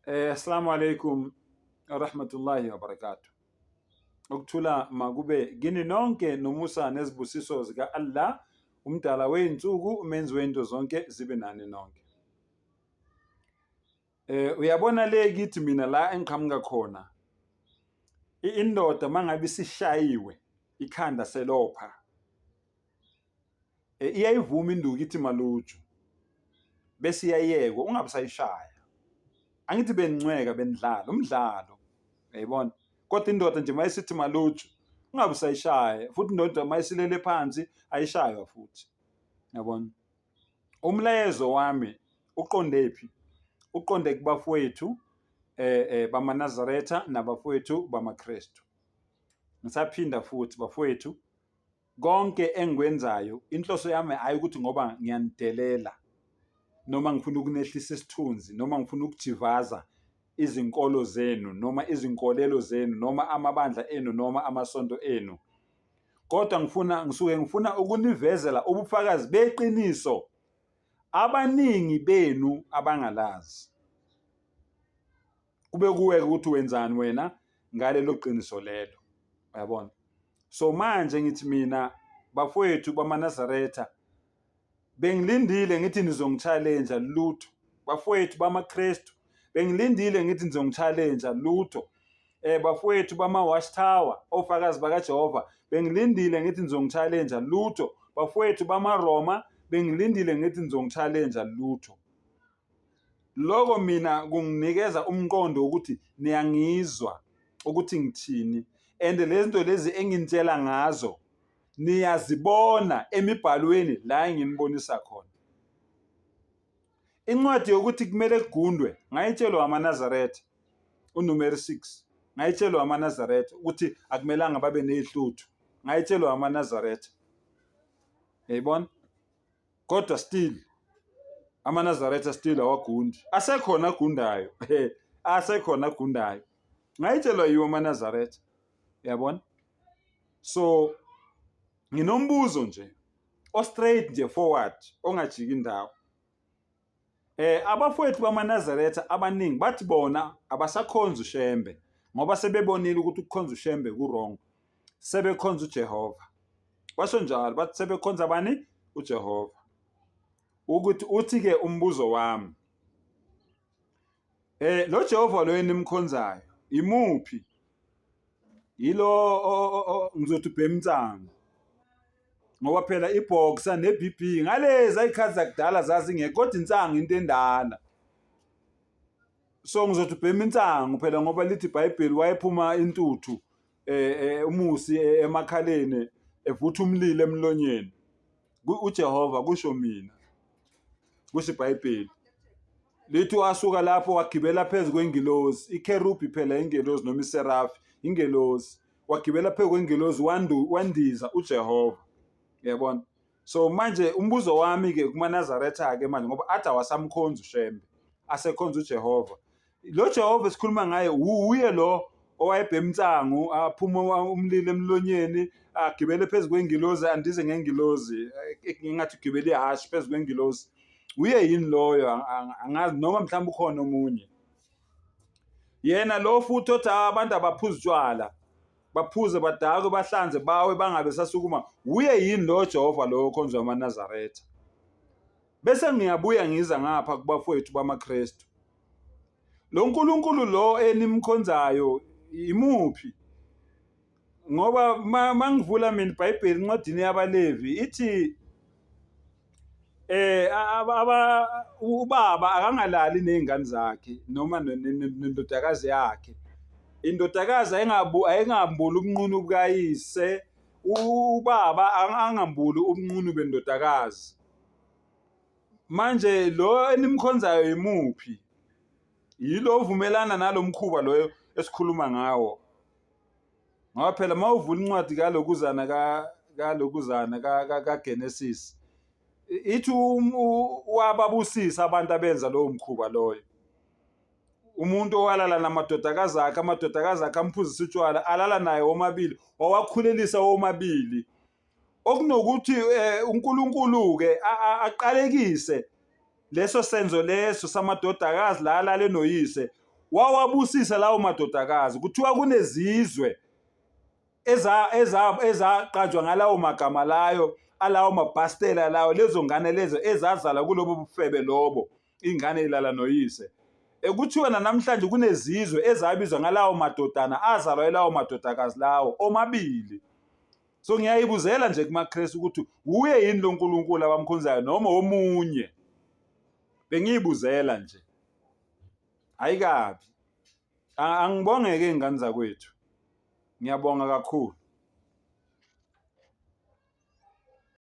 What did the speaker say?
Assalamu alaikum warahmatullahi wabarakatuh. Ukuthula makube kini nonke nomusa nezibusiso zika Allah umdala wey'nsuku umenzi wento zonke zibe nani nonke. Uyabona le kithi mina la engiqhamuka khona indoda mangabe isishayiwe ikhanda selopha Iyayivuma induku ithi maluju bese iyayekwa ungabe usayishaya. Angithi benincweka benidlala umdlalo, uyayibona? Kodwa indoda nje uma isithi maluju ungabe usayishaya futhi indoda uma isilele phansi ayishaywa futhi, uyabona? Umlayezo wami uqonde phi? Uqonde kubafowethu bamaNazaretha nabafowethu bamaKrestu. Ngisaphinda futhi bafowethu, Konke engikwenzayo inhloso yami hhayi ukuthi ngoba ngiyanidelela noma ngifuna ukunehlisa isithunzi noma ngifuna ukujivaza izinkolo zenu noma izinkolelo zenu noma amabandla enu noma amasonto enu, kodwa ngifuna ngisuke ngifuna ukunivezela ubufakazi beqiniso abaningi benu abangalazi. Kube kuwe-ke ukuthi wenzani wena ngalelo qiniso lelo, uyabona? So manje ngithi mina bafowethu bamaNazaretha bengilindile ngithi nizongi-challenge lutho. Bafowethu bamaKrestu bengilindile ngithi nizongi-challenge lutho. Bafowethu bama-Watch Tower, ofakazi bakaJehova bengilindile ngithi nizongi-challenge lutho. Bafowethu bamaRoma bengilindile ngithi nizongi-challenge lutho. Loko mina kunginikeza umqondo wokuthi niyangizwa ukuthi ngithini and lezi zinto lezi enginitshela ngazo niyazibona emibhalweni la enginibonisa khona. Incwadi yokuthi kumele kugundwe ngayitshelwa amaNazaretha uNumeri 6 ngayitshelwa amaNazaretha ukuthi akumelanga babe nezihluthu ngayitshelwa amaNazaretha. Uyayibona? Kodwa still amaNazaretha still awagundi, asekhona agundayo, asekhona agundayo. Ngayitshelwa yiwo amaNazaretha, uyabona? So nginombuzo nje o-straight nje forward ongajiki indawo. Abafowethu bamaNazaretha abaningi bathi bona abasakhonzi uShembe ngoba sebebonile ukuthi ukukhonza uShembe ku-wrong, sebekhonza uJehova. Basho njalo bathi sebekhonza bani? UJehova. Ukuthi uthi-ke umbuzo wami, lo Jehova lo enimkhonzayo imuphi? Yilo ngizothi ubhema insangu ngoba phela i-boxer ne-B_B ngalezi ayikhathi zakudala zazingekho kodwa insangu into endala. So ngizothi ubhema insangu phela ngoba lithi iBhayibheli wayephuma intuthu umusi emakhaleni evutha umlilo emlonyeni. UJehova kusho mina, kusho iBhayibheli. Lithi wasuka lapho wagibela phezu kwengilozi, ikherubhi phela ingelozi noma iserafi, ingelozi. Wagibela phezu kwengelozi wandiza uJehova. Uyabona? So manje umbuzo wami-ke kumaNazaretha-ke manje ngoba athi awasamkhonzi uShembe, asekhonza uJehova. Lo Jehova esikhuluma ngaye wuye lo owayebhema insangu aphuma umlilo emlonyeni agibele phezu kwengilozi andize ngengilozi engathi ugibele ihhashi phezu kwengilozi. Uye yini loyo? Angazi noma mhlawumbe ukhona omunye. Yena lo futhi othi abantu abaphuza utshwala baphuze badakwe bahlanze bawe bangabe sasukuma, wuye yini lo Jehova lo okhonzwa amaNazaretha? Bese ngiyabuya ngiza ngapha kubafowethu bamaKrestu. Lo Nkulunkulu lo enimkhonzayo imuphi? Ngoba mangivula mina iBhayibheli encwadini yabaLevi ithi aba ubaba akangalali nezingane zakhe noma nendodakazi yakhe. Indodakazi ayingambuli ubunqunu bukayise, ubaba angambuli ubunqunu bendodakazi. Manje lo enimkhonzayo imuphi? Yilo ovumelana nalo mkhuba loyo esikhuluma ngawo? Ngoba phela uma uvula incwadi kalokuzana kalokuzana kaGenesis ithi wababusisa abantu abenza lowo mkhuba loyo. Umuntu owalala namadodakazi akhe, amadodakazi akhe amphuzisa utshwala, alala naye womabili, wawakhulelisa womabili. Okunokuthi uNkulunkulu-ke aqalekise leso senzo leso samadodakazi la alale noyise. Wawabusisa lawo madodakazi. Kuthiwa kunezizwe eza eza ezaqanjwa ngalawo magama layo alawo mabhastela lawo lezo ngane lezo ezazala kulobo bufebe lobo ingane ilala noyise ekuthiwa namhlanje kunezizwe ezabizwa ngalawo madodana azalwa ilawo madodakazi lawo omabili. So ngiyayibuzela nje kumaKristu ukuthi wuye yini lo nkulunkulu abamkhonzayo noma omunye. Bengiyibuzela nje. Ayikabi. Angibongeke ingane zakwethu. Ngiyabonga kakhulu.